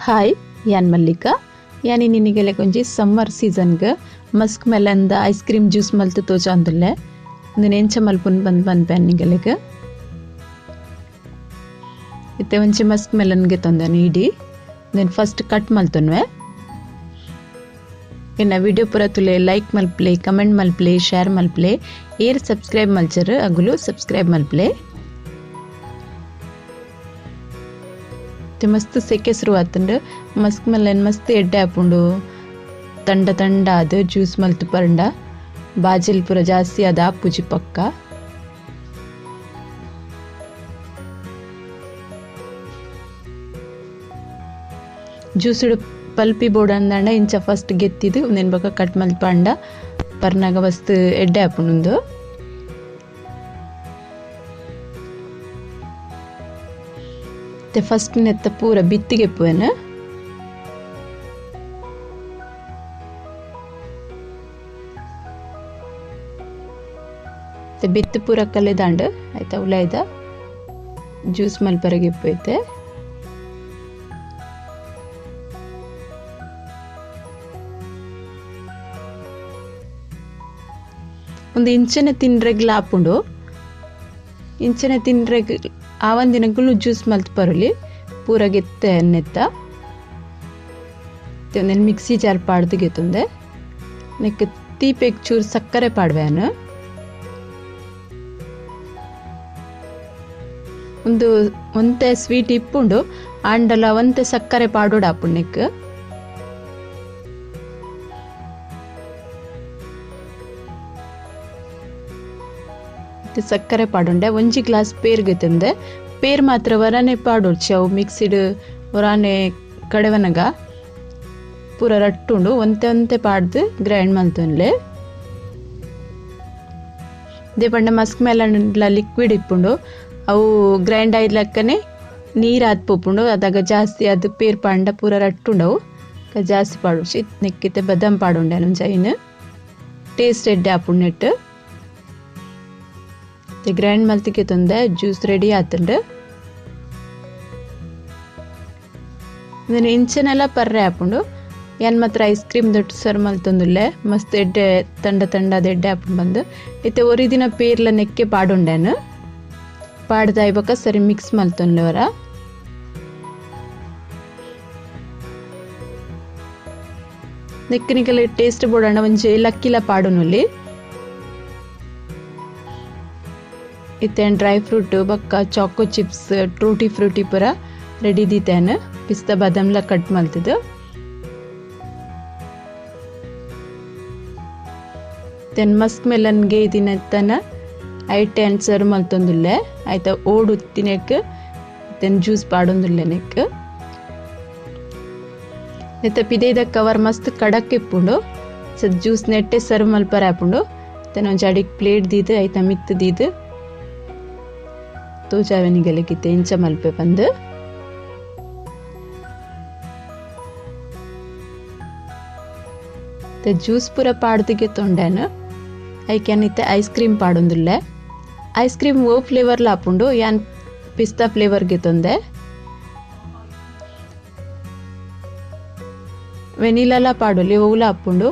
Hi, ಯಾನ್ ಮಲ್ಲಿಕಾ. ಯಾನಿ ನಿನಗೆಲ್ಲ ಕೊಂಚಿ ಸಮ್ಮರ್ ಸೀಸನ್ಗೆ Musk melon ice cream juice ಮಲ್ತು ತೋಚಾಂದುಲ್ಲೆ. ಉಂದೆನ್ ಎಂಚ ಮಲ್ಪುನ್ ಬಂದ್ ಪನ್ಪೆ ನಿಗಲೆಗ್. ಇತ್ತೆ ಒಂಜಿ ಮಸ್ಕ್ ಮೆಲನ್ಗೆ ತೊಂದನೆ ಇಡಿ ಉಂದೆನ್ ಫಸ್ಟ್ ಕಟ್ ಮಲ್ತೊನ್ವೆ. ಎನ್ನ ವಿಡಿಯೋ ಪೂರ ತುಲೆ ಲೈಕ್ ಮಲ್ಪ್ಲೆ, ಕಮೆಂಟ್ ಮಲ್ಪ್ಲೆ, ಶೇರ್ ಮಲ್ಪ್ಲೆ, ಏರ್ ಸಬ್ಸ್ಕ್ರೈಬ್ ಮಲ್ಚರ್ ಅಗುಲು ಸಬ್ಸ್ಕ್ರೈಬ್ ಮಲ್ಪ್ಲೆ. ಮಸ್ತ್ ಸೆಕೆ ಶುರು ಆತುಂಡು. ಮಸ್ಕ್ ಮೆಲನ್ ಮಸ್ತ್ ಎಡ್ಡೆ ಆಪುಂಡು. ತಂಡ ತಂಡ ಅದು ಜ್ಯೂಸ್ ಮಲ್ತು ಪರಂಡ ಬಾಜಿಲ್ ಪೂರ ಜಾಸ್ತಿ ಅದ ಆಪುಜಿ ಪಕ್ಕ. ಜ್ಯೂಸ್ ಪಲ್ಪಿ ಬೋರ್ಡ್ ಅಂದಂಡ ಇಂಚ ಫಸ್ಟ್ ಗೆತ್ತಿದು ಉಂದೆನ್ ಬೊಕ ಕಟ್ ಮಲ್ಪಂಡ ಪರ್ನಾಗ ಮಸ್ತ್ ಎಡ್ಡೆ ಆಪುಂಡು. ಫಸ್ಟ್ ನೆತ್ತ ಪೂರ ಬಿತ್ತಿಗೆ ಪುವೆನ್. ಬಿತ್ತು ಪೂರ ಕಲೆದಾಂಡ್ ಆಯ್ತಾ ಉಲಾಯ್ದ ಜ್ಯೂಸ್ ಮಲ್ಪರೆಗೆ ಇಪ್ಪೈತೆ. ಒಂದು ಇಂಚನೆ ತಿನ್ರೆಗ್ಲ ಆಪುಂಡು. ಇಂಚನೆ ತಿನ್ರೆಗ್ ಆ ಒಂದಿನಗುಲು ಜ್ಯೂಸ್ ಮಲ್ತ್ ಪರೊಲಿ ಪೂರ ಗೆತ್ತೆ ನೆತ್ತ ಒಂದೆನ್ ಮಿಕ್ಸಿ ಜಾರ್ ಪಾಡ್ದು ಗೆತ್ತುಂದೆ. ನೆಕ್ ತೀಪೆಗ್ ಚೂರು ಸಕ್ಕರೆ ಪಾಡ್ವೆನ್. ಒಂದು ಒಂತೆ ಸ್ವೀಟ್ ಇಪ್ಪುಂಡು ಆಂಡಲ ಒಂತೆ ಸಕ್ಕರೆ ಪಾಡೋಡು ಆಪುಂಡು ನೆಕ್. ಸಕ್ಕರೆ ಪಾಡುಂಡೆ ಒಂಜಿ ಗ್ಲಾಸ್ ಪೇರ್ ಗೆತ್ತಂದೆ. ಪೇರ್ ಮಾತ್ರ ವರನೆ ಪಾಡೊಡ್ಚಿ, ಅವು ಮಿಕ್ಸಿಡ್ ವರಾನೆ ಕಡೆವನಗ ಪೂರ ರಟ್ಟುಂಡು. ಒಂತೆ ಒಂತೆ ಪಾಡ್ದು ಗ್ರೈಂಡ್ ಮಲ್ತೊನ್ಲೆ. ಇದೇ ಪಂಡ ಮಸ್ಕ್ ಮೆಲನ್ ಲಿಕ್ವಿಡ್ ಇಪ್ಪುಂಡು, ಅವು ಗ್ರೈಂಡ್ ಆಯ್ಲಕ್ಕನೆ ನೀರು ಆತ್ ಪೋಪುಂಡು. ಅದಾಗ ಜಾಸ್ತಿ ಅದು ಪೇರ್ ಪಾಂಡ ಪೂರ ರಟ್ಟುಂಡವು ಜಾಸ್ತಿ ಪಾಡೊಡ್ಚಿ. ನೆಕ್ಕಿತ್ತೆ ಬದಾಮ್ ಪಾಡುಂಡೆ ಒಂಜಿ ಟೇಸ್ಟ್ ಎಡ್ಡೆ ಆಪುಂಡು ನೆಟ್. ಗ್ರೈಂಡ್ ಮಲ್ತಿಗೆ ತಂದೆ ಜ್ಯೂಸ್ ರೆಡಿ ಆತುಂಡು. ಇಂಚನೆಲ್ಲ ಪರ್ರೆ ಆಪುಂಡು. ಯಾನ್ ಮಾತ್ರ ಐಸ್ ಕ್ರೀಮ್ ದೊಡ್ಡ ಸರ್ವ್ ಮಲ್ತೊಂದುಲ್ಲೆ. ಮಸ್ತ್ ಎಡ್ಡೆ ತಂಡ ತಂಡ ಅದ ಎಡ್ಡೆ ಆಪುಂಡು ಬಂದು. ಇತ್ತೆ ಒರಿ ದಿನ ಪೇರ್ಲ ನೆಕ್ಕೆ ಪಾಡುಂಡೇನು. ಪಾಡ್ದಾಯ್ ಬೊಕ ಸರಿ ಮಿಕ್ಸ್ ಮಲ್ತೊನ್ಲೆ ವರ. ನೆಕ್ಕನಿಗೆಲ್ಲ ಟೇಸ್ಟ್ ಬೋಡಣ್ಣ ಒಂಜಿ ಲಕ್ಕಿಲ ಪಾಡುನುಲ್ಲಿ. ಇತ್ತೆ ಡ್ರೈ ಫ್ರೂಟ್ ಬೊಕ್ಕ ಚಾಕೋ ಚಿಪ್ಸ್ ಟ್ರೂಟಿ ಫ್ರೂಟಿ ಪೂರ ರೆಡಿ ದೀತೇನೆ. ಪಿಸ್ತಾ ಬಾದಾಮ್ಲ ಕಟ್ ಮಲ್ತದು. Then Musk ಮೆಲನ್ಗೆ ಇದನ್ನ ಐಟೆ ಸರ್ವ್ ಮಲ್ತೊಂದುಲ್ಲೆ. ಆಯ್ತಾ ಓಡು ತಿನ್ನಕ್ಕೆ then juice ಪಾಡೊಂದುಲ್ಲೆ ನೆಕ್. ನೆತ್ತ ಪಿದೈದ ಕವರ್ ಮಸ್ತ್ ಕಡಕ್ ಇಪ್ಪುಂಡು. ಸೊ ಜ್ಯೂಸ್ ನೆಟ್ಟೆ ಸರ್ವ್ ಮಲ್ಪರೆ ಆಪುಂಡು. Then ಒಂಜಿ ಅಡಿಗೆ ಪ್ಲೇಟ್ ದೀದು ಆಯ್ತಾ ಮಿತ್ತು ದೀದು ತೋಜಾವೆನಿಗಲಗಿತ್ತೆ ಇಂಚ ಮಲ್ಪೆ ಬಂದು. ಜ್ಯೂಸ್ ಪೂರ ಪಾಡ್ದಿಗೆ ತೊಂಡೇನು. ಐಕ್ಯಾನಿತ್ತೆ ಐಸ್ ಕ್ರೀಮ್ ಪಾಡೊಂದುಲ್ಲೆ. ಐಸ್ ಕ್ರೀಮ್ ಓ ಫ್ಲೇವರ್ಲ ಆಪುಂಡು, ಯಾನ್ ಪಿಸ್ತಾ ಫ್ಲೇವರ್ಗೆ ತೊಂದೆ. ವೆನಿಲಾಲ ಪಾಡೊಲಿ ಓಲ ಆಪುಂಡು.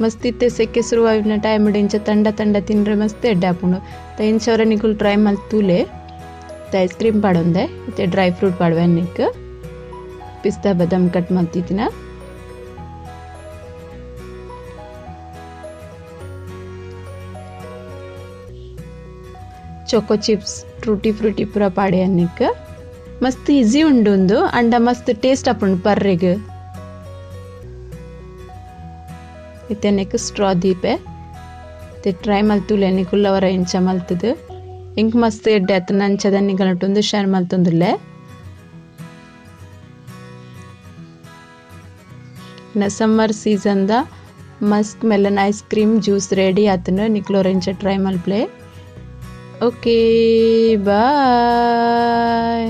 ಮಸ್ತ್ ಇತ್ತೆ ಸೆಕೆ ಶುರುವಾಯಿನ ಟೈಮ್ ಇಂಚ ತಂಡ ತಂಡ ತಿನ್ರೆ ಮಸ್ತ್ ಎಡ್ಡೆ ಆಪುಂಡು. ಇಂಚವರ ನಿಕುಲು ಟ್ರೈ ಮಲ್ತೂಲೆ. ಐಸ್ ಕ್ರೀಮ್ ಪಾಡೊಂದೆ, ಇತ್ತೆ ಡ್ರೈ ಫ್ರೂಟ್ ಪಾಡುವೆ ನಿಕ್. ಪಿಸ್ತಾ ಬಾದಾಮ್ ಕಟ್ ಮಲ್ತಿತ್ತಿನ. ಚಾಕೋ ಚಿಪ್ಸ್ ಟ್ರೂಟಿ ಫ್ರೂಟಿ ಪೂರ ಪಾಡೆ ನಿಕ್. ಮಸ್ತ್ ಈಸಿ ಉಂಡು ಉಂದು ಅಂಡ ಮಸ್ತ್ ಟೇಸ್ಟ್ ಆಪುಂಡು ಪರ್ರೆಗ್. ಇತ್ತೆ ನೆಕ್ ಸ್ಟ್ರಾ ದೀಪೆ. ಇತ್ತೆ ಟ್ರೈ ಮಲ್ತುಲೆ ನಿಕುಲ್ಲವರ ಇಂಚ ಮಲ್ತದು. ಇಂಕ್ ಮಸ್ತ್ ಎಡ್ಡೆ ಆತು ನಂಚದ ನಿಗಲಟೊಂದು ಶೇರ್ ಮಲ್ತೊಂದುಲ್ಲೆ. Summer season the musk melon ice cream juice ready ಆತುಂಡು. ನಿಕ್ಲೋರ ಇಂಚ ಟ್ರೈ ಮಲ್ಪ್ಲೆ. Okay, bye.